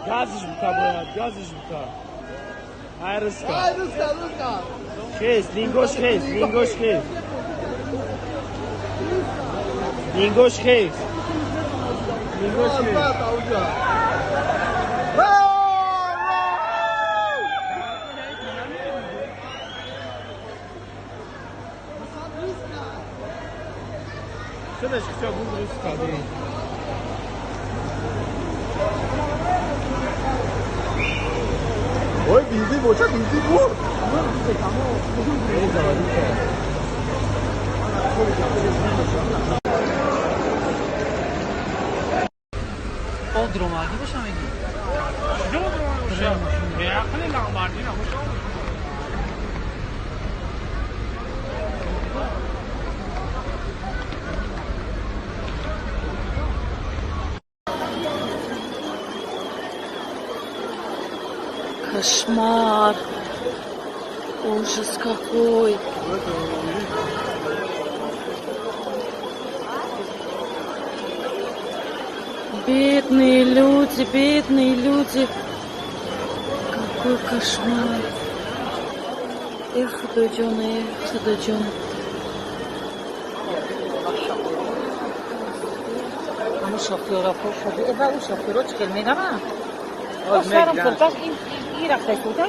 Газиш бута бояд, газиш бута. Ай рыска. Ай рыска, рыска. Хез, лингош хез, лингош хез. Лингош хез. Лингош хез. Что значит, что буду рыска? Ой, бензин, вот бензин, вот. О, дромаги боша меги? Беақли лағмардӣ набоша. Кошмар. Ужас какой. Бедные люди, бедные люди. Какой кошмар. Эх, Худоҷон, эх, Худоҷон. Ҳамун шофёра шофёр ва ӯ шофёро чӣ хел мераванд? Сарам хӯрдаш ин рафта истода.